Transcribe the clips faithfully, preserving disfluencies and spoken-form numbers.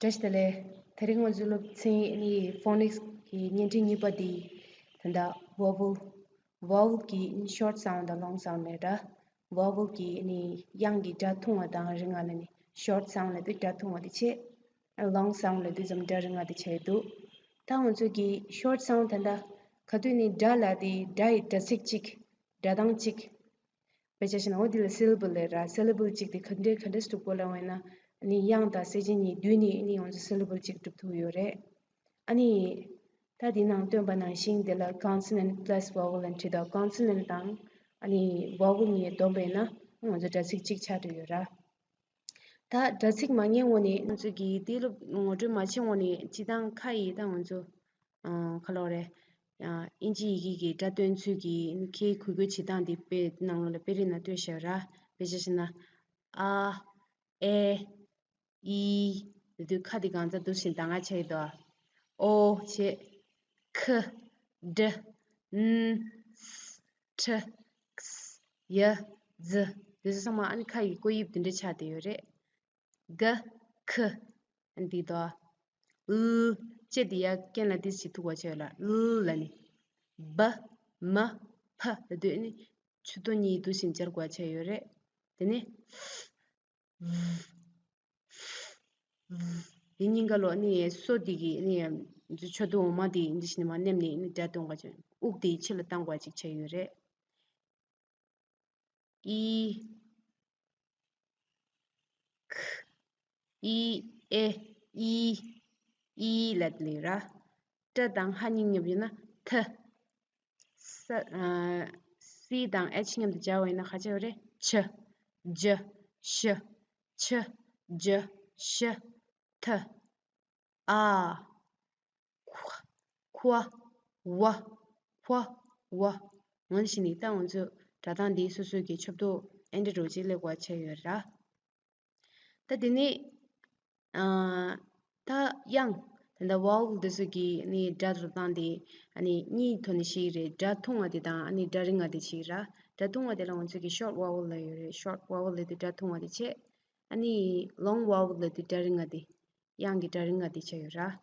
བཀྲ་ཤིས་བདེ་ལེགས། དེ་རིང་ང་ཚོའི་སློབ་ཚན་ནི་ཕོ་ནིག་སི་གི་བརྙན་འཕྲིན་གཉིས་པ་དེ། ད་ལྟ་ཝོ་ཝལ། ཝོ་ཝལ་གྱི་ཤོར་སའུན་ཌི་དང་ལོང་སའུན་ཌི་རེད་འདྲ། ཝོ་ཝལ་གྱི་ནི་དབྱངས་ཀྱི་སྒྲ་ཐུང་བ་དང་རིང་བ་ལ་ནི་ཤོར་སའུན་ཌི་ལབ་དུས་སྒྲ་ཐུང་བ་དེ་བྱས། ལོང་སའུན་ཌི་ལབ་དུས་ཙམ་སྒྲ་རིང་བ་དེ་བྱས་འདུག་ད་ང་ཚོ་གི་ཤོར་སའུན་ཌི་ད་ལྟ་ག་དུས་ནི་སྒྲ་ལབ་དེ་སྒྲ་ཡི་སྒྲ་ཚིགས་གཅིག་སྒྲ་གདངས་གཅིག་དཔེ་ཆ་བཞག་ན་འོ་དེ་ལ་སི་ལེ་བལ་ལབ་ར། སི་ལེ་བལ་གཅིག་དེ་ག་འདྲས་ག་འདྲས་སྒྲུབ་དགོས་ལབ་པ་ཡིན་ན། ཨ་ནི་དབྱངས་དང་གསལ་བྱེད་གཉིས་བསྡུས་ནས་ཨ་ནི་ང་ཚོ་སི་ལེ་བལ་གཅིག་སྒྲུབ་ཐུབ་ཡོད་རེད། ཨ་ནི་ད་དེ་ནང་སྟོན་པ་ནང་བཞིན་དེ་ལ་ཀོན་སོ་ནན་ཊི་པ་ལ་སི་ཝོ་ཝལ་ལབ་བྲིས་དང་། ཀོན་སོ་ནན་ཊི་དང་ཨ་ནི་ཝོ་ཝལ་གཉིས་བསྡོམས་པ་ཡིན་ན་ང་ཚོ་སྒྲ་ཚིགས་གཅིག་ཆགས་འགྲོ་ཡོད་ར། ད་སྒྲ་ཚིགས་མ་ངེས་སྔོན་ནས་ང་ཚོ་གི་དེ་སློབ་ངོ་སྤྲོད་མ་བྱས་སྔོན་ནས་སྤྱིར་བཏང་ཁ་ཡི་ད་ང་ཚོ་ཨ་ག་ལབ་དགོས་རེད། ཨ་དབྱིན་ཇི་ཡི་གེ་གི་སྒྲ་འདོན་ཚུལ་གྱི་ཁྱེད་འགུལ་སྐྱོད་བྱེད་སྟངས་དེ་དཔེ་ནང་ལོགས་ལ་དཔེ་རིས་ནང་སྟོན་བཞག་ར། དཔེ་ཆ་བཞག་ན། ཨ། ཨེ། ཨི། ལབ་དུས་ཁ་དེ་གང་ཚ་འདུག་བཞིན་གདངས་ཆགས་ཡོད་དོ། ཨོ། བྱས། ཁ། ཌ། ན། ས། ཁྲ། ཁས། ཡ། ཛ། དེ་ཚོ་ཚང་མ་ཨ་ནི་ཁ་ཡི་བཀོད་དབྱིབས་དེ་འདྲ་ཆགས་བསྡད་ཡོད་རེད། ག། ཁ། ཨ་ནི་འདི་དོ། ལ། ལྕེ་འདི་ཡར་རྐན་ལ་ཏོག་ཙམ་ཐུག་པ་བྱས་ལ་ལ་ལབ་ནི། བ། མ། ཕ་ལབ་དུས་ཨ་ནི་མཆུ་ཏོ་གཉིས་འདུག་བཞིན་སྦྱར་དགོས་བྱས་ཡོད་རེད། དེ་ནས་ཝ། ཝ། ཝ། དེ་གཉིས་ཀ་ལོ་ཨ་ནི་སོ་འདི་གི་ཨ་ནི་མཆུ་ཏོ་འོག་མ་དེ་འདི་བཞིན་མར་མནན་ནས་ཨ་ནི་སྒྲ་འདོན་དགོས་བྱས། དབུགས་དེ་ཕྱི་ལ་བཏང་དགོས་ཅིག་བྱས་ཡོད་རེད། ཨི། ཁ། ཨི། ཨེ། ཨི། ཨི་ལབ་ལེ་ར། ཏྲ་དང་ཧ་གཉིས་མཉམ་ཡིན་ན་ཐ། ས། ཨ། སི་དང་ཨེཆ་མཉམ་དུ་སྦྱར་བ་ཡིན་ན་ག་ཅི་ཡོད་རེད། ཆ། ཇ། ཤ། ཆ། ཇ། ཤ། ཐ། ཨ། ཁ། ཁ། ཝ། ཕ། ཝ། འོ་ན་བཞིན་ནི་ད་ང་ཚོས་སྒྲ་གདངས་འདི་སོ་སོའི་གི་ཆབ་ཏོ་ཨེ་འདྲ་འདྲ་བོ་ཅིག་སླེབས་དགོས་བྱས་ཡོད་ར། ད་དེ་ནས་ཨ། ད་དབྱངས་ད་ལྟ་ཝ་ཝལ་འདི་ཚོ་གི་ནི་སྒྲ་སྒྲ་གདངས་དེ་ཨ་ནི་གཉིས་ཐོག་ནས་ཤེས་ཀྱི་རེད། སྒྲ་ཐུང་བ་དེ་དང་ཨ་ནི་སྒྲ་རིང་བ་དེ་ཅིག་ར། སྒྲ་ཐུང་བ་དེ་ལ་ང་ཚོས་ཀྱི་ཤོར་ཊི་ཝ་ཝལ་ལབ་ཡོད་རེད། ཤོར་ཊི་ཝ་ཝལ་ལབ་དུས་སྒྲ་ཐུང་བ་དེ་བྱས། ཨ་ནི་ལོང་ཝ་ཝལ་ལབ་དུས་སྒྲ་རིང་བ་དེ། དབྱངས་ཀྱི་སྒྲ་རིང་བ་དེ་བྱས་ཡོད་ར།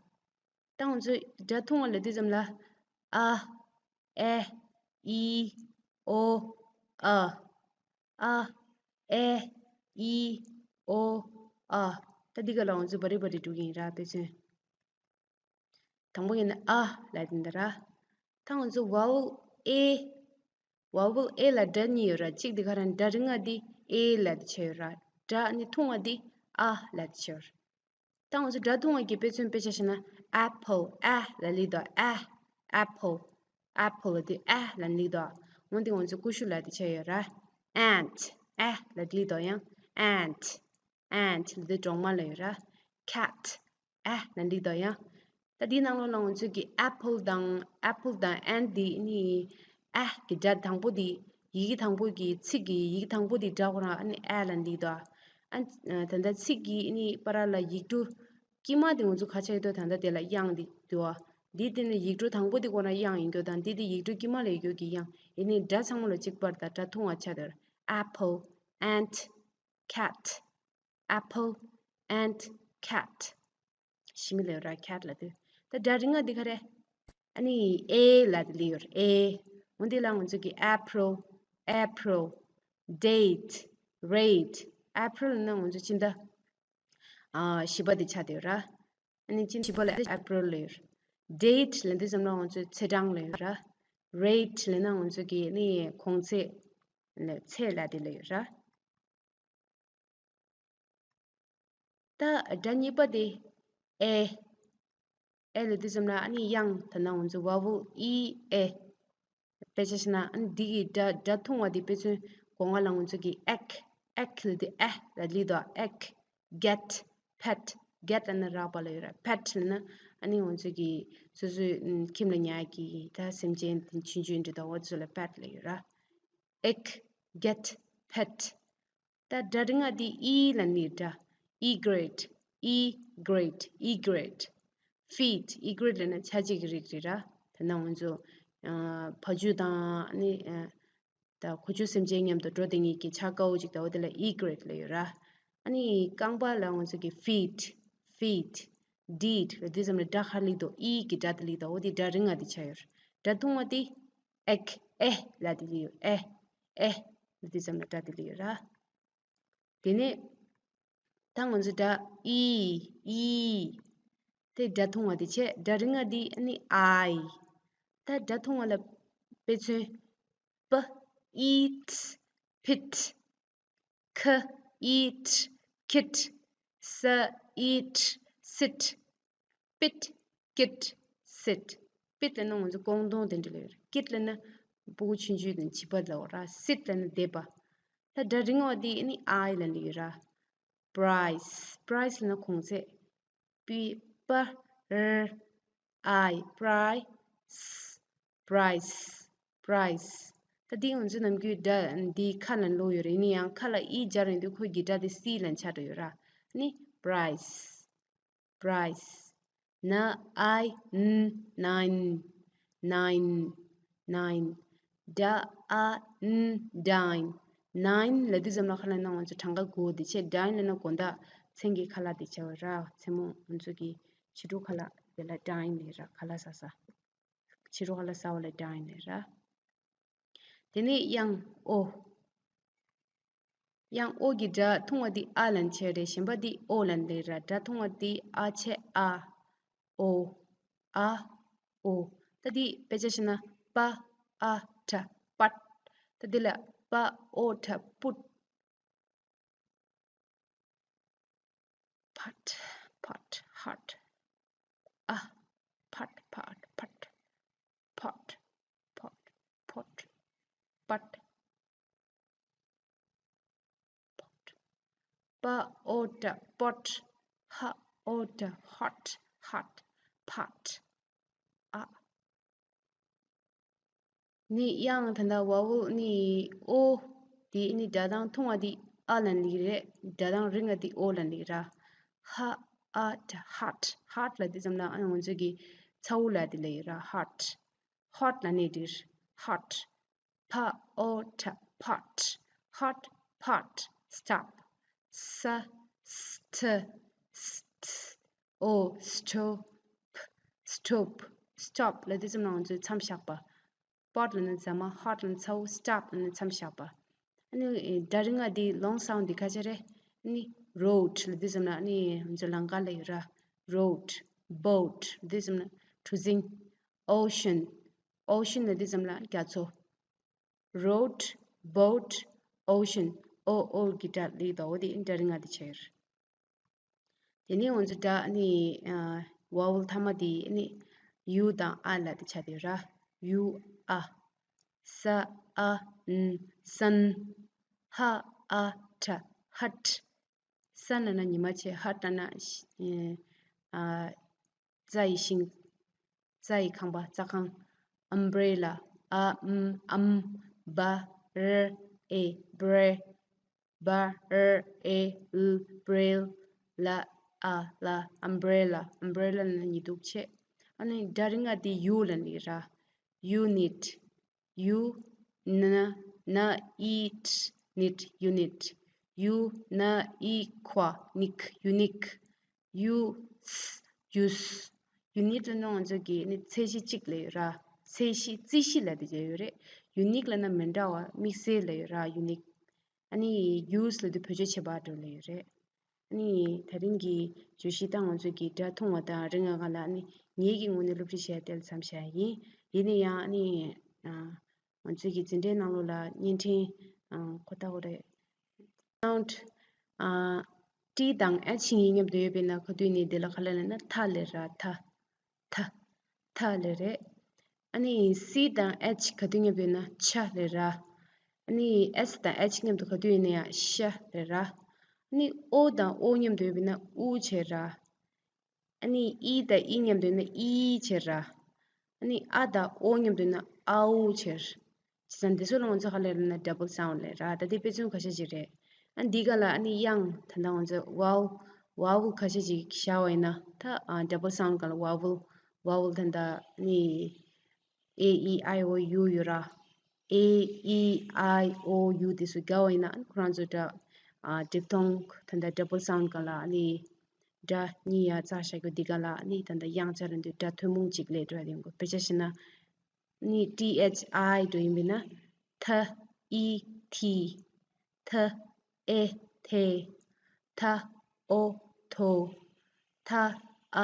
ད་ང་ཚོས་སྒྲ་ཐུང་བ་ལབ་དུས་ཙམ་ལ། ཨ། ཨེ། ཨི། ཨོ། ཨ། ཨ། ཨེ། ཨི། ཨོ། ཨ། ད་འདི་ག་ལ་ང་ཚོས་བ་རི་བ་རི་འགྲོ་གི་ཡིན་ར། དཔེ་མཚོན། དང་པོ་ཡིན་ན་ཨ་ལབ་དེ་འདྲ་ར། ད་ང་ཚོ་ཝ་ཝལ་ཨེ། ཝ་ཝལ་ཨེ་ལ་སྒྲ་གཉིས་ཡོད་ར། གཅིག་དེ་ག་རང་སྒྲ་རིང་བ་དེ་ཨེ་ལབ་དེ་བྱས་ཡོད་ར། སྒྲ་ཨ་ནི་ཐུང་བ་དེ་ཨ་ལབ་དེ་བྱས་ཡོད་ར། ད་ང་ཚོ་སྒྲ་ཐུང་བ་གི་དཔེ་མཚོན་དཔེ་ཆ་བཞག་ན། ཨེ་པལ། ཨེ་ལབ་ལེ་དོ། ཨེ། ཨེ་པལ། ཨེ་པལ་ལབ་དུས་ཨེ་ལབ་ལེ་དོ། འོ་འདི་ང་ཚོ་ཀུ་ཤུ་ལབ་དེ་བྱས་ཡོད་ར། ཨེནྜ། ཨེ་ལབ་ལེ་དོ་ཡང་། ཨེནྜ། ཨེནྜ་ལབ་དུས་གྲོག་མ་ལབ་ཡོད་ར། ཁེཊ། ཨེ་ལབ་ལེ་དོ་ཡང་། ད་འདིའི་ནང་ལོགས་ལ་ང་ཚོས་ཀྱི་ཨེ་པལ་དང་། ཨེ་པལ་དང་ཨེནྜ་འདི་ནི་ཨེ་གི་སྒྲ་དང་པོ་འདི། ཡི་གེ་དང་པོ་གི་ཚིག་གི་ཡི་གེ་དང་པོ་འདི་སྒྲ་ཁོ་རང་ཨ་ནི་ཨེ་ལབ་ལེ་དོ། ཨ། ད་ལྟ་ཚིག་གི་ཨ་ནི་བར་ལ་ཡིག་འབྲུ་དཀྱིལ་མ་དེ་ང་ཚོ་ག་ཆགས་ཡོད་དོ། ད་ལྟ་དེ་ལ་དབྱངས་འདི་འདུག་བ། འདི་དེ་ནི་ཡིག་འབྲུ་དང་པོ་དེ་ཁོ་རང་དབྱངས་ཡིན་རྒྱུ་དང་། འདི་དེ་ཡིག་འབྲུ་དཀྱིལ་མ་ལ་ཡོད་རྒྱུ་གི་དབྱངས་ཡིན་ནི། སྒྲ་ཚང་མ་ལ་གཅིག་པར་དང་སྒྲ་ཐུང་བ་ཆགས་དེར། ཨེ་པལ། ཨེནྜ། ཁེཊ། ཨེ་པལ། ཨེནྜ། ཁེཊ། ཞི་མི་ལབ་ཡོད་ར། ཁེཊ་ལབ་དུས། ད་སྒྲ་རིང་བ་འདི་ག་རེ། ཨ་ནི་ཨེ་ལབ་དེ་ལེ་ཡོད་ར། ཨེ། འོ་འདི་ལ་ང་ཚོ་གི་ཨེ་པལ། ཨེ་པལ། ཌེཊ། རེཊ། ཨེ་པལ་ལབ་ན་ང་ཚོ་སྤྱི་ཟླ་ཨ་བཞི་པ་དེ་ཆགས་བསྡད་ཡོད་ར། ཨ་ནི་སྤྱི་ཟླ་བཞི་པ་ལ་ཨེ་པལ་ལབ་ཡོད་ར། ཌེཊ་ལབ་དུས་ཙམ་ལ་ང་ཚོ་ཚེས་གྲངས་ལབ་ཡོད་ར། རེཊ་ལབ་ན་ང་ཚོ་གི་ཨ་ནི་གོང་ཚད་ལ་ཚད་ལབ་དེ་ལེ་ཡོད་ར། ད་སྒྲ་གཉིས་པ་དེ་ཨེ། ཨེ་ལབ་དུས་ཙམ་ལ་ཨ་ནི་དབྱངས་ད་ནང་ང་ཚོ་ཝ་ཝལ་ཨི་ཨེ། དཔེ་ཆ་བཞག་ན་ཨ་ནི་འདི་གི་སྒྲ་སྒྲ་ཐུང་བ་དེ་དཔེ་མཚོན་སྒོ་ང་ལ་ང་ཚོ་གི་ཨེག། ཨེག་ལབ་དུས་ཨེ་ལབ་ལེ་དོ། ཨེག། གེཊ། ཕེཊ། གེཊ་ལབ་ན་རགས་པ་ལབ་ཡོད་ར། ཕེཊ་ལབ་ན་ཨ་ནི་ང་ཚོ་གི་སོ་སོའི་ཁྱིམ་ལ་ཉར་གྱི་ད་སེམས་ཅན་དེ་ཆུང་ཆུང་འདྲ་དང་འོ་ཚོ་ལ་ཕེཊ་ལབ་ཡོད་ར། ཨེག། གེཊ། ཕེཊ། ད་སྒྲ་རིང་བ་འདི་ཨི་ལབ་ནི་སྒྲ། ཨི་གྷི་རེཊ། ཨི་གྷི་རེཊ། ཨི་གྷི་རེཊ། ཕིཊ། ཨི་གྷི་རེཊ་ལབ་ན་ཆ་བྱད་ཀྱི་རིགས་རེད་ར། ད་ནང་ང་ཚོ་ཨ་བ་ཕྱུགས་དང་ཨ་ནི་ཨ་ད་ཁུ་བྱུག་སེམས་ཅན་མཉམ་དུ་འགྲོ་བསྡད་མཁན་གྱི་ཆ་དཀར་པོ་ཅིག་ད་འོ་དེ་ལ་ཨི་གྷི་རེཊ་ལབ་ཡོད་ར། ཨ་ནི་རྐང་པ་ལ་ང་ཚོ་གི་ཕིཊ། feet, did ལབ་དུས་ཙམ་ལ་སྒྲ་ཁ་ལི་དོ་ཨི་གི་སྒྲ་དེ་ལི་དོ་འོ་དེ་སྒྲ་རིང་ང་དེ་ཆགས་ཡོད། སྒྲ་ཐུང་བ་དེ་ཨེག་ཨེ་ལབ་དེ་ལི་ཡོད། ཨེ་ཨེ་ལབ་དུས་ཙམ་ལ་སྒྲ་དེ་ལི་ཡོད་ར། དེ་ནས་ད་ང་ཚོ་སྒྲ་ཨི་ཨི་དེ་སྒྲ་ཐུང་བ་དེ་བྱས། སྒྲ་རིང་བ་དེ་ཨ་ནི་ཨའི། ད་སྒྲ་ཐུང་བ་ལ་དཔེ་མཚོན། པ་ཨིད་པིད། ཁ་ཨིད་ཁིད། ས་ཨིད་སིད། པིད་ཀིད་སིད། པིད་ལབ་ན་ང་ཚོ་ཀོང་ཏོང་དེ་འདྲ་ལབ་ཡོད་རེད། ཀིད་ལབ་ན་སྤུ་གུ་ཆུང་ཆུང་དང་བྱིས་པ་ལབ་ཡོད་ར། སིད་ལབ་ན་བསྡད་པ། ད་སྒྲ་རིང་བ་དེ་ཨ་ནི་ཨའི་ལབ་ནི་ཡོད་ར། པ་རའི་སི། པ་རའི་སི་ལབ་ན་གོང་ཚད། པི་པ་ར་ཨའི། པ་རའི་སི། པ་རའི་སི། པ་རའི་སི། ད་འདི་ང་ཚོ་ནམ་རྒྱུན་སྒྲ་འདི་ཁ་ལ་ལོག་ཡོད་རེད། ཡིན་ན་ཡང་ཁ་ལ་ཨི་སྦྱར་ཡོང་དུས་ཁོ་གི་སྒྲ་དེ་སི་ལ་ཆགས་འགྲོ་ཡོད་ར། ནི་པ་རའི་སི། པ་རའི་སི། ན་ཨའི་ན་ནའིན། ནའིན། ནའིན། ཌ་ཨ་ན་ཌའིན། ནའིན་ལབ་དུས་ཙམ་ལ་ཁ་ལ་ན་ང་ཚོ་གྲངས་ཀ་དགུ་དེ་བྱས། ཌའིན་ལབ་ན་དགོང་དག་མཚན་གྱི་ཁ་ལག་དེ་བྱ་བ་ར། མཚན་མོ་ང་ཚོ་གི་ཕྱི་དྲོ་ཁ་ལག་དེ་ལ་ཌའིན་ལབ་ར། ཁ་ལག་ཟ་ས། ཕྱི་དྲོ་ཁ་ལག་ཟ་བ་ལ་ཌའིན་ལབ་ར། དེ་ནས་དབྱངས་ཨོ། དབྱངས་ཨོ་གི་སྒྲ་ཐུང་བ་འདི་ཨ་ལབ་བྱས་རེད། གཞན་པ་འདི་ཨོ་ལབ་འདི་ར། སྒྲ་ཐུང་བ་འདི་ཨ་བྱས་ཨ། ཨོ། ཨ། ཨོ། ད་འདི་དཔེ་ཆ་བཞག་ན་པ་ཨ་ཏྲ་པད། ད་འདི་ལ་པ་ཨོ་ཏྲ་པུད། ཕད། ཕད། ཧད། ཨ། ཕད། ཕད། ཕད། ཕོད། ཕོད། ཕོད། པད། པད། པ་ཨོ་ཏྲ་པོད། ཧ་ཨོ་ཏྲ་ཧོད། ཧད། ཕད། ཨ། ནི་དབྱངས་ད་ལྟ་ཝ་ཝལ་ནི་ཨོ་དེ་ནི་སྒྲ་གདངས་ཐུང་བ་དེ་ཨ་ལབ་ནི་རེད། སྒྲ་གདངས་རིང་བ་དེ་ཨོ་ལབ་ནི་ར། ཧ་ཨ་ཏྲ་ཧད། ཧད་ལབ་དུས་ཙམ་ལ་ཨ་ང་ཚོ་གི་ཚ་བོ་ལབ་དེ་ལབ་ཡོད་ར། ཧད། ཧོད་ལབ་ནི་འདིར་ཧད། ཕ་ཨོ་ཏྲ་ཕད། ཧད། ཕད། སྟོབ། ས་སྟ་སྟ། ཨོ་སྟོ་པ། སྟོབ། སྟོབ་ལབ་དུས་ཙམ་ལ་ང་ཚོས་མཚམས་བཞག་པ། པོད་ལབ་ན་རྫ་མ། ཧོད་ལབ་ན་ཚ་བོ། སྟོབ་ལབ་ན་མཚམས་བཞག་པ། ཨ་ནི་སྒྲ་རིང་བ་འདི་ལོང་སའུན་ཌི་འདི་ཁ་ཆེ་རེད། ཨ་ནི་རོཌ་ལབ་དུས་ཙམ་ལ་ཨ་ནི་ང་ཚོ་ལམ་ཁ་ལབ་ཡོད་ར། རོཌ། བོཊ་ལབ་དུས་ཙམ་ལ་གྲུ་གཟིངས། ཨོ་ཤན། ཨོ་ཤན་ལབ་དུས་ཙམ་ལ་རྒྱ་མཚོ། རོཌ། བོཊ། ཨོ་ཤན། ཨོ་ཨོ་གི་སྒྲ་ལི་དོ་འོ་དེ་སྒྲ་རིང་བ་དེ་ཆེར། དེ་ནས་ང་ཚོ་སྒྲ་ནི་ཝ་ཝལ་མཐའ་མ་དེ་ནི་ཡུ་དང་ཨ་ལ་དེ་ཆགས་དེ་ར། ཡུ་ཨ། ས་ཨ་ན། སན། ཧ་ཨ་ཏྲ་ཧད། སན་ལབ་ན་ཉི་མ་བྱས། ཧད་ལབ་ན་ཨ་རྩྭ་ཡི་ཤིང་། རྩྭ་ཡི་ཁང་པ། རྩྭ་ཁང་། ཨམ་བྷི་རེ་ལ། ཨ་ཨམ་ཨམ། བྷ་ར་ཨེ་བྷི་རེ། བྷ་ར་ཨེ་ལ་བྷི་རེ་ལ། ཨ་ལ། ཨམ་བྷི་རེ་ལ། ཨམ་བྷི་རེ་ལ་ལབ་ན་ཉི་གདུགས་བྱས། ཨ་ནི་སྒྲ་རིང་བ་དེ་ཡུ་ལབ་ནི་ར། ཡུ་ནིཊ། ཡུ་ན་ན་ཨི་ཊི་ནིཊ། ཡུ་ནིཊ། ཡུ་ན་ཨི་ཁ་ནིག། ཡུ་ནིག། ཡུ་སི། ཡུ་སི། ཡུ་ནིཊ་ལབ་ན་ང་ཚོ་གི་ནི་ཚད་གཞི་གཅིག་ལབ་ཡོད་ར། ཚད་གཞི། རྩིས་གཞི་ལབ་དེ་བྱས་ཡོད་རེད། ཡུ་ནིག་ལབ་ན་མི་འདྲ་བ། དམིགས་བསལ་ལབ་ཡོད་ར། ཡུ་ནིག། ཨ་ནི་ཡུ་སི་ལབ་དུས་བེད་སྤྱོད་བྱེད་པ་འདྲ་ལབ་ཡོད་རེད། ཨ་ནི་དེ་རིང་གི་བརྗོད་གཞི་ད་ང་ཚོ་གི་སྒྲ་ཐུང་བ་དང་རིང་བ་སྒང་ལ་ཨ་ནི་ངེད་ཀྱི་ངོས་ནས་སློབ་ཁྲིད་བྱས་དེ་ལ་མཚམས་བཞག་ཡིན། ཡིན་ན་ཡང་ཨ་ནི་ང་ཚོའི་གི་འཛིན་གྲྭའི་ནང་ལོགས་ལ་བརྙན་འཕྲིན་ཁོ་ཐག་རེད། སའུན་ཌི། ཊི་དང་ཨེཆ་གཉིས་མཉམ་དུ་ཡོད་པས་ན་ག་དུས་ནས་དེ་ལ་ག་ལ་ལབ་ན་ཐ་ལབ་ར། ཐ། ཐ། ཐ་ལབ་རེད། ཨ་ནི་སི་དང་ཨེཆ་ག་དུས་མཉམ་དུ་ཡོད་ན་ཆ་ལབ་ར། ཨ་ནི་ཨེས་དང་ཨེཆ་མཉམ་དུ་ག་དུས་ཡོད་ན་ཡང་ཤ་ལབ་ར། ཨ་ནི་ཨོ་དང་ཨོ་མཉམ་དུ་ཡོད་པས་ན་ཨུ་བྱས་ར། ཨ་ནི་ཨི་དང་ཨི་མཉམ་དུ་ཡོད་ན་ཨི་བྱས་ར། ཨ་ནི་ཨ་དང་ཨོ་མཉམ་དུ་ཡོད་ན་ཨའུ་བྱས། བྱས་ཙང་འདི་ཚོ་ལ་ང་ཚོ་ག་ལ་ལབ་ན་ཌབ་བལ་སའུན་ཌི་ལབ་ར། ད་དེ་དཔེ་མཚོན་ཁ་ཤས་ཅིག་རེད། ཨ་འདི་ག་ལ་ཨ་ནི་དབྱངས་ད་ལྟ་ང་ཚོ་ཝ་ཝལ། ཝ་ཝལ་ཁ་ཤས་ཅིག་བཞག་པ་ཡིན་ན་ད་ཌབ་བལ་སའུན་ཌི་ག་ལ་ཝ་ཝལ། ཝ་ཝལ་ད་ལྟ་ཨ་ནི་ཨེ་ཨི་ཨའི་ཨོ་ཡུ་ཡོད་ར། ཨེ་ཨི་ཨའི་ཨོ་ཡུ་དེ་ཚོ་བརྒྱབ་པ་ཡིན་ན་ཨ་ནི་ཁོ་རང་ཚོ་ད་ཌིབ་ཐོང་ད་ལྟ་ཌབ་བལ་སའུན་ཌི་ག་ལ་ཨ་ནི་ སྒྲ་གཉིས་ཡ་བཅག་བཞག་རྒྱུ་འདི་ག་ལ་ནི་ད་ལྟ་དབྱངས་འཆར་འདི་སྒྲ་ཐུན་མོང་གཅིག་ལས་འགྲོ་ཡ་དེ་ཡོང་གི། དཔེ་ཆ་བཞག་ན་ནི་ཏི་ཨེཆ་ཨའི་འགྲོ་ཡིན་པས་ན། ཐ་ཨི་ཐི། ཐ་ཨེ་ཐེ། ཐ་ཨོ་ཐོ། ཐ་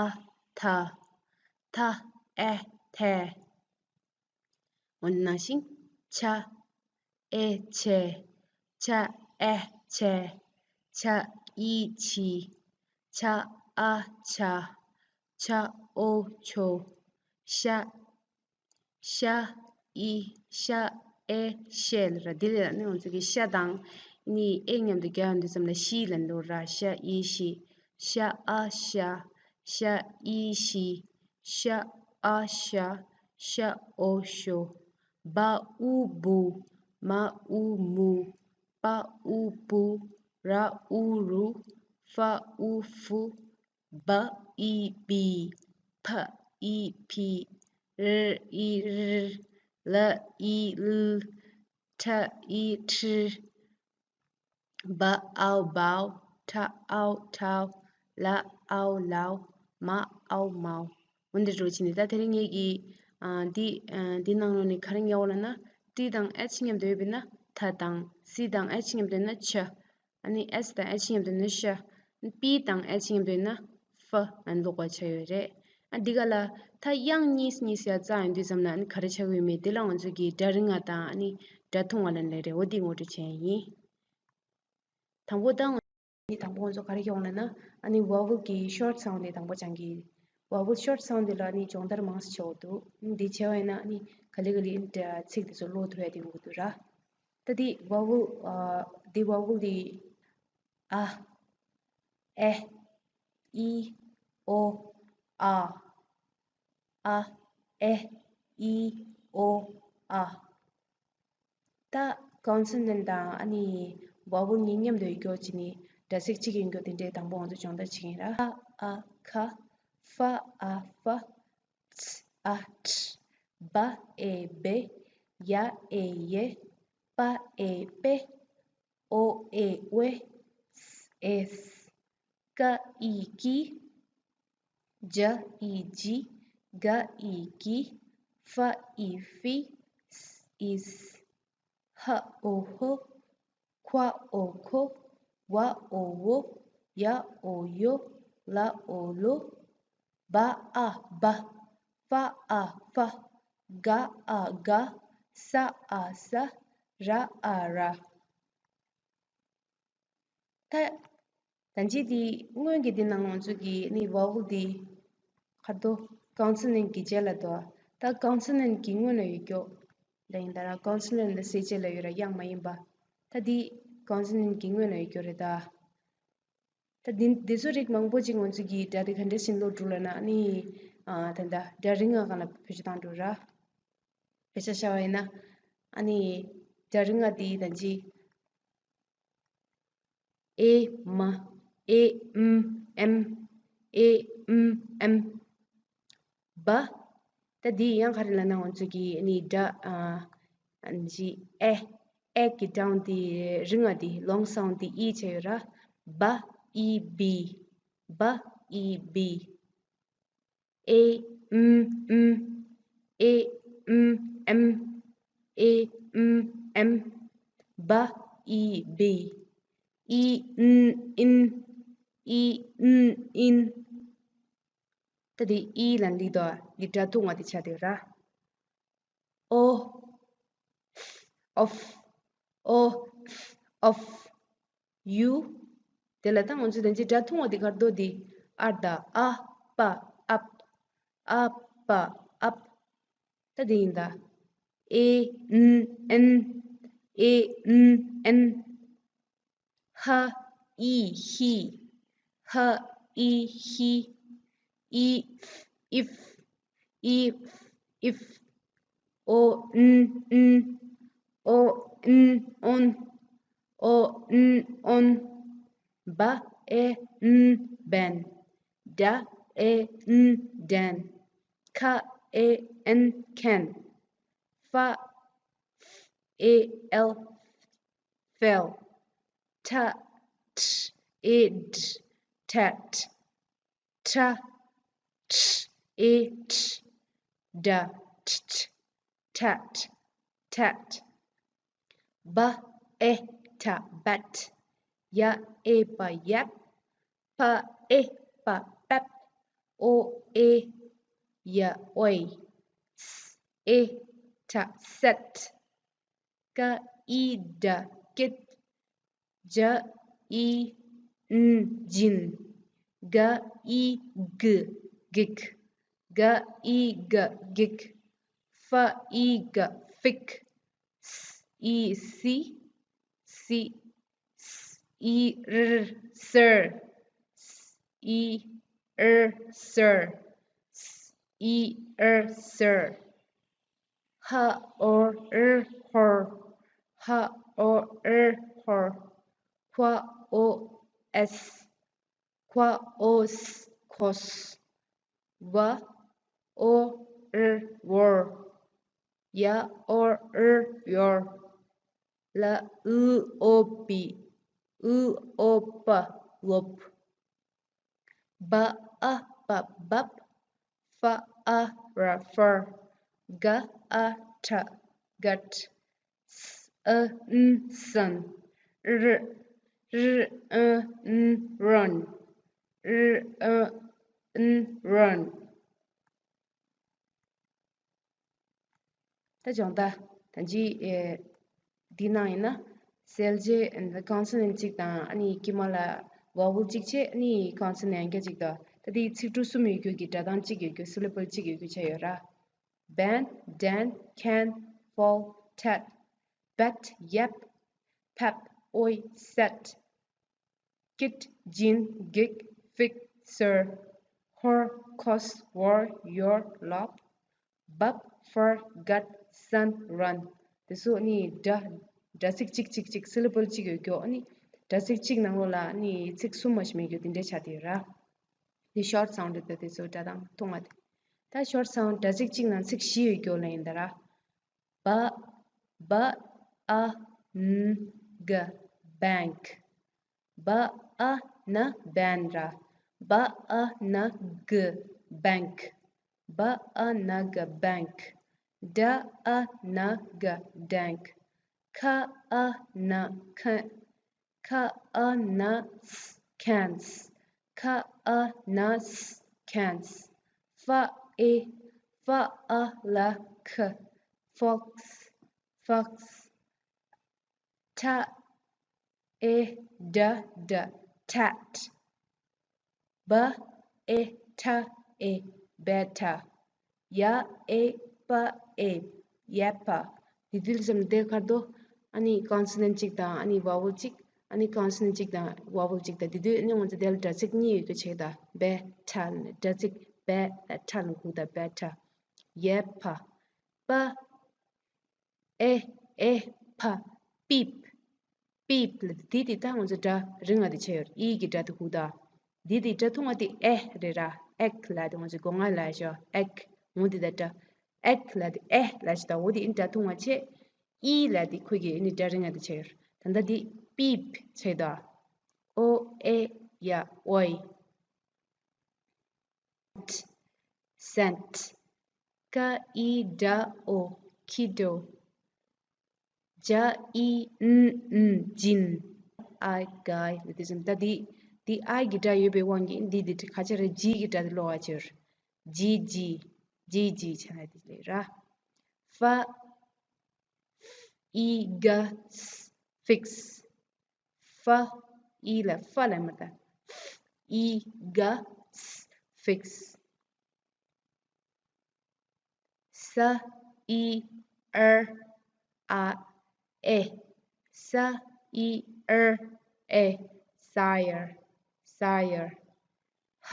ཨ་ཐ། ཐ་ཨེ་ཐེ། འོ་ན་ནང་བཞིན། ཆ་ཨེ་ཆེ། ཆ་ཨེ་ཆེ། ཆ་ཨི་ཆི། ཆ་ཨ་ཆ། ཆ་ཨོ་ཆོ། ཤ། ཤ་ཨི་ཤ་ཨེ་ཤེ་ལབ་ར། འདི་ལ་ནི་ང་ཚོ་གི་ཤ་དང་ནི་ཨེ་མཉམ་དུ་རྒྱག་ཡོང་དུས་ཙམ་ལ་ཤི་ལབ་འདུག་ར། ཤ་ཨི་ཤི། ཤ་ཨ་ཤ། ཤ་ཨ་ཤ། ཤ་ཨོ་ཤོ། བ་ཨུ་བུ། མ་ཨུ་མུ། པ་ཨུ་པུ། ར་ཨུ་རུ། ཧྥ་ཨུ་ཧྥུ། བ་ཨི་བི། ཕ་ཨི་ཕི། ར་ཨི་རི། ལ་ཨི་ལི། ཁྲ་ཨི་ཁྲི། བ་ཨའོ་བའོ། ཁྲ་ཨའོ་ཁྲའོ། ལ་ཨའོ་ལའོ། མ་ཨའོ་མའོ། འོ་འདི་འདྲ་བྱས་ནས་ད་དེ་རིང་ངེད་ཀྱིས་ཨ་འདི་ཨ་འདི་ནང་ལོགས་ནས་ག་རེ་ཉར་བ་ལབ་ན། ཏི་དང་ཨེཆ་མཉམ་དུ་ཡོད་པས་ན་ཐ་དང་། སི་དང་ཨེཆ་མཉམ་དུ་ཡོད་ན་ཆ། ཨ་ནི་ཨེས་དང་ཨེཆ་མཉམ་དུ་ཡོད་ན་ཤ། པི་དང་ཨེཆ་མཉམ་དུ་ཡོད་ན་ཧྥ་ཨན་ཀློག་པ་ཆགས་ཡོད་རེད། ཨ་འདི་ག་ལ་ད་དབྱངས་གཉིས་གཉིས་ཡ་བཅག་ཡོང་དུས་ཙམ་ལ་ཨ་ནི་ག་རེ་ཆགས་ཀྱི་ཡོད་མེད་དེ་ལ་ང་ཚོ་གིས་སྒྲ་རིང་བ་དང་ཨ་ནི་སྒྲ་ཐུང་བ་ལབ་ནི་རེད། འོ་འདི་ངོ་སྤྲོད་བྱས་ཡིན། དང་པོ་ད་ནི་དང་པོ་ང་ཚོ་ག་རེ་ཡོང་ལབ་ན། ཨ་ནི་ཝ་ཝལ་གྱི་ཤོར་ཊི་སའུན་ཌི་དེ་དང་པོ་སྦྱང་གི། ཝ་ཝལ་ཤོར་ཊི་སའུན་ཌི་དེ་ལ་ནི་སྦྱོང་བརྡར་མང་ཙམ་བྱེད་དགོས་འདུག་འདི་བྱས་པ་ཡིན་ན་ཨ་ནི་ག་ལེ་ག་ལེ་ཨ་ནི་ཚིག་དེ་ཚོ་ཀློག་ཐུབ་ཡ་དེ་ཡོང་གི་འདུག་ར། ད་འདི་ཝ་ཝལ་ཨ་འདི་ཝ་ཝལ་འདི། ཨ། ཨེ། ཨི། ཨོ། ཨ། ཨ། ཨེ། ཨི། ཨོ། ཨ། ད་ཀོན་སོ་ནན་དང་ཨ་ནི་ཝ་ཝལ་གཉིས་མཉམ་དུ་ཡོད་རྒྱུ་བྱས་ནས་སྒྲ་ཚིག་གཅིག་ཡིན་རྒྱུ་དེ་འདྲའི་དང་པོ་ང་ཚོ་སྦྱོང་བརྡར་བྱེད་ཀྱི་ཡིན་ར། ཁ་ཨ་ཁ། ཧྥ་ཨ་ཧྥ། ཚ་ཨ་ཚ། བ་ཨེ་བེ། ཡ་ཨེ་ཡེ། པ་ཨེ་པེ། ཨོ་ཨེ་ཨོའེ། ཨེ་ཨེས། ཀ་ཨི་ཀི། ཇ་ཨི་ཇི། ག་ཨི་གི། ཧྥ་ཨི་ཧྥི། ས་ཨི་སི། ཧ་ཨོ་ཧོ། ཁ་ཨོ་ཁོ། བ་ཨོ་བོ། ཡ་ཨོ་ཡོ། ལ་ཨོ་ལོ། བ་ཨ་བ། ཧྥ་ཨ་ཧྥ། ག་ཨ་ག། ས་ཨ་ས། ར་ཨ་ར། ད་ད་ཅི་དེ་སྔོན་གྱི་དེ་ནང་ང་ཚོ་གི་ནི་ཝ་ཝལ་དེ་ཁ་དོ་ཀོན་སོ་ནན་གྱི་རྗེས་ལ་དོ། ད་ཀོན་སོ་ནན་གྱི་སྔོན་ལ་ཡོད་རྒྱུ་ལ་ཡིན་ད་ར། ཀོན་སོ་ནན་ལ་སེ་རྗེས་ལ་ཡོད་ར། དབྱངས་མ་ཡིན་པ། ད་དེ་ཀོན་སོ་ནན་གྱི་སྔོན་ལ་ཡོད་རྒྱུ་རེད་ད། ད་འདི་འདི་ཚོ་རིགས་མང་པོ་ཅིག་ང་ཚོ་གིས་སྒྲ་དེ་ག་འདྲ་ཞིག་ཀློག་འགྲོ་ལབ་ན་ནི། ཨ་ད་ད་སྒྲ་རིང་ང་གང་ལ་བེད་སྤྱོད་བཏང་འགྲོ་ར། དཔེ་ཆ་བཞག་པ་ཡིན་ན། ཨ་ནི་སྒྲ་རིང་ང་དེ་ད་ཅི། ཨེ་མ། ཨེ་ཨམ་ཨེམ། ཨེ་ཨམ་ཨེམ། བ། ད་འདི་ཡང་ག་རེ་ལབ་ན་ང་ཚོ་གི་ནི་སྒྲ་ཨ་ཨ་ནི་ཨེ། ཨེ་གི་སྒྲ་དེ་རིང་ང་དེ་ལོང་སའུན་ཌི་དེ་ཨི་བྱས་ཡོད་ར། བ་ཨི་བི། བ་ཨི་བི། ཨེ་ཨམ་ཨམ། ཨེ་ཨམ་ཨེམ། ཨེ་ཨམ་ཨེམ། བ་ཨི་བི། ཨི་ཨན་ཨིན། ཨི་ཨན་ཨིན། ད་དེ་ཨི་ལ་འདི་དོ་འདི་སྒྲ་ཐུང་བ་དེ་ཆགས་བསྡད་ཡོད་ར། ཨོ། ཨོཕ། ཨོ། ཨོཕ། ཡུ། དེ་ལ་ད་ང་ཚོས་ད་ཅི་སྒྲ་ཐུང་བ་དེ་གར་དོ་དེ། ཨར་ད། ཨ་པ་ཨབ། ཨ་པ་ཨབ། ད་དེ་ཡིན་ད། ཨེ་ཨན་ཨན། ཨེ་ཨན་ཨན། ཧ་ཨི་ཧི། ཧ་ཨི་ཧི། ཨི་ཨིཕ། ཨི་ཨིཕ། ཨོ་ཨན་ཨན། ཨོ་ཨན་ཨོན། ཨོ་ཨན་ཨོན། བ་ཨེ་ཨན་བན། ཌ་ཨེ་ཨན་ཌན། ཁ་ཨེ་ཨན་ཁན། ཧྥ་ཧྥ་ཨེ་ཨེལ་ཧྥེལ། ཁྲ་ཁྲ་ཨེ་ཁྲ་ཁྲད། ཁྲ། ཁྲ། ཨེ་ཁྲ། ཌ་ཁྲ། ཁྲ་ཁྲ། ཁྲ་ཁྲ། བ་ཨེ་ཊ། བད། ཡ་ཨེ་བ། ཡབ། པ་ཨེ་པ། པབ། ཨོ་ཨེ་ཡ། ཨོའི། སི་ཨེ་ཊ། སད། ཀ་ཨི་ཌ། ཀིད། ཇ་ཨི་ན། ཇིན། ག་ཨི་གུ། གིག། ག་ཨི་ག། གིག། ཧྥ་ཨི་ཧྥ། ཧྥིག། སི་ཨི་སི། སི། སི་ཨི་ར། སིར། སི་ཨི་ར། སིར། སི་ཨི་ར། སིར། ཧ་ཨོ་ར། ཧོར། ཧ་ཨོ་ར། ཧོར། ཧྥ་ཨོ་ཨེས། ཁ་ཨོ་སི། ཁོས། ཝ་ཨོ་ར། ཝོར། ཡ་ཨོ་ར། ཡོར། ལ་ཨུ་ཨོ་པི། ཨུ་ཨོ་པ། ལོབ། བ་ཨ་བ། བབ། ཧྥ་ཨ་ར། ཧྥར། ག་ཨ་ཊ། གྷཊ། སི་ཨ་ན། སན། ར་ར་ཨ་ན། རན། ར་ཨ་ན། རན། ད་སྦྱོང་བརྡར། ད་ཅི་ཨེ་འདི་ནང་ཡིན་ན་གསལ་བྱེད་ཀོན་སོ་ནན་གཅིག་དང་ཨ་ནི་དཀྱིལ་མ་ལ་ཝ་ཝལ་གཅིག་བྱས། ཨ་ནི་ཀོན་སོ་ནན་གཅིག་དང་། ད་དེ་ཚིག་གྲུབ་གསུམ་ཡོད་རྒྱུ་གི་སྒྲ་གདངས་གཅིག་ཡོད་རྒྱུ། སི་ལེ་བལ་གཅིག་ཡོད་རྒྱུ་བྱས་ཡོད་ར། བན། ཌན། ཁན། ཕོལ། ཊད། བད། ཡབ། ཕབ། ཨོའི། སད། ཀིད། ཇིན། གིག། ཧྥིག། སིར། ཧོར། ཁོས། ཝོར། ཡོར། ལོབ། བབ། ཧྥར། གྷཊ། སན། རན། དེ་ཚོ་ནི་སྒྲ་སྒྲ་ཚིགས་གཅིག་གཅིག་གཅིག་སི་ལེ་བལ་གཅིག་ཡོད་རྒྱུ། ཨ་ནི་སྒྲ་ཚིགས་གཅིག་ནང་ལོགས་ལ་ཨ་ནི་ཚིག་གསུམ་མ་ཞིག་མེད་རྒྱུ་དེ་འདྲ་ཆགས་བསྡད་ཡོད་ར། དེ་ཤོར་སའུན་ཌི་དེ་དེ་ཚོ་སྒྲ་གདངས་ཐུང་བ་དེ། ད་ཤོར་སའུན་ཌི་སྒྲ་ཚིགས་གཅིག་ནང་ཚིག་བཞི་ཡོད་རྒྱུ་ལ་ཡིན་ད་ར། བ། བ་ཨ་ན་ག། བེང་ཀི། བ་ཨ་ན། བན་ར། བ་ཨ་ན་ག། བེང་ཀི། བ་ཨ་ན་ག། བེང་ཀི། ཌ་ཨ་ན་ག། ཌེང་ཀི། ཁ་ཨ་ན། ཁ། ཁ་ཨ་ན་སི། ཁན་སི། ཁ་ཨ་ན་སི། ཁན་སི། ཧྥ་ཨེ། ཧྥ་ཨ་ལ་ཁ། ཧྥོག་སི། ཧྥོག་སི། ཊ་ཨེ་ཌ་ཌ། ཊད། བ་ཨེ་ཊ་ཨེ། བེ་ཊ། ཡ་ཨེ་པ་ཨེ། ཡེ་པ། དེ་དུས་ཙམ་དེ་ཁར་དོ་ཨ་ནི་ཀོན་སོ་ནན་གཅིག་དང་ཨ་ནི་ཝ་ཝལ་གཅིག་ཨ་ནི་ཀོན་སོ་ནན་གཅིག་དང་ཝ་ཝལ་གཅིག་དང་། དེ་དུས་ཨ་ནི་ང་ཚོ་དེ་ལ་སྒྲ་ཚིགས་གཉིས་ཡོད་རྒྱུ་བྱས་ད། བེ་ཊ་ལ་ནི་སྒྲ་ཚིགས་བེ་ལ་ཊ་ལ་གུག་ད། བེ་ཊ། ཡེ་པ། པ། ཨེ། ཨེ་ཕ། པིབ། པིབ་ལ་དེ་དེ་ད་ང་ཚོ་སྒྲ་རིང་བ་དེ་བྱས་ཡོད་ར། ཨི་གི་སྒྲ་དེ་གུག་ད། དེ་དེ་སྒྲ་ཐུང་བ་དེ་ཨེ་རེད་ར། ཨེག་ལ་དེ་ང་ཚོ་སྒོ་ང་ལ་ཞོ་ཨེག་འོ་དེ་ད་སྒྲ། ཨེག་ལ་དེ་ཨེ་ལ་ཞིག་ད། འོ་དེ་ཨིན་སྒྲ་ཐུང་བ་བྱས། ཨི་ལ་དེ་ཁོ་གི་ཨི་ནི་སྒྲ་རིང་བ་དེ་བྱས་ཡོད་ར། ད་ད་དེ་པིབ་བྱས་ད། ཨོ་ཨེ་ཡ། ཨོའི། སེན་ཊི། སེན་ཊི། ཀ་ཨི་ཌ་ཨོ། ཀི་ཌོ། ཇ་ཨི་ན་ན། ཇིན། ཨའི་གའི་ལ་དེ་ཙམ། ད་འདི་འདི་ཨའི་གི་སྒྲ་ཡོད་པའི་དབང་གིས་འདི་འདི་ཁ་ཆེ་ར་ཇི་གི་སྒྲ་དེ་ལོག་པ་བྱས་ཡོད་ར། ཇི་ཇི། ཇི་ཇི་བྱས་ན་དེ་ལས་ར། ཧྥ། ཧྥ་ཨི་ག་སི། ཧྥིག་སི། ཧྥ་ཨི་ལ་ཧྥ་ལ་མ་ད། ཧྥ་ཨི་ག་སི། ཧྥིག་སི། ས་ཨི་ཨར་ཨ་ཨེ། ས་ཨི་ཨར་ཨེ། སའི་ཡར། སའི་ཡར། ཧ་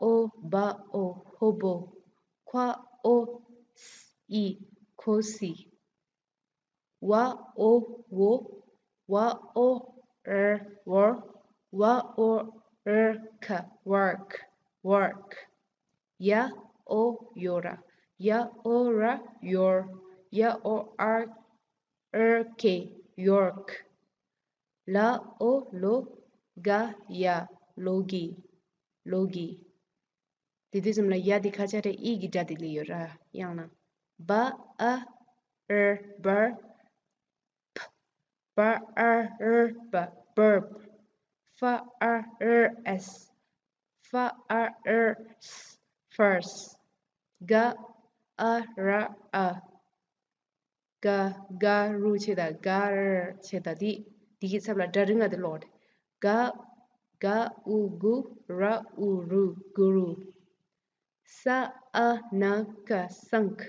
ཨོ་བ་ཨོ། ཧོ་བོ། ཁ་ཨོ་སི་ཨི། ཁོ་སི། ཝ་ཨོ་ཝོ། ཝ་ཨོ་ར་ཝོར། ཝ་ཨོ་ར་ཁ། ཝོར་ཀི། ཝོར་ཀི། ཡ་ཨོ་ཡོ་ར། ཡ་ཨོ་ར་ཡོར། ཡ་ཨོ་ཨར་ཨར་ཀེ། ཡོར་ཀི། ལ་ཨོ་ལོ། ག་ཡ། ལོ་གི། ལོ་གི། དེ་དུས་ཙམ་ལ་ཡ་དེ་ཁ་ཆ་རེ་ཨི་གི་སྒྲ་དེ་སླེབས་ཡོད་ར། ཡང་ན། བ་ཨ་ར་བར། བ་ཨ་ར་བ། བརབ། ཧྥ་ཨ་ར་ཨེས། ཧྥ་ཨ་ར་ཨེས། ཧྥརས། ག་ཨ་ར་ཨ། ག་ག་རུ་བྱེད་དང་ག་ར་བྱེད་དང་དེ་དེ་གི་ཚབ་ལ་སྒྲ་རིང་ང་དེ་ཀློག་དགོས། ག་ག་འུ་གུ། ར་འུ་རུ། གུ་རུ། ས་ཨ་ན་ཀ་སངས།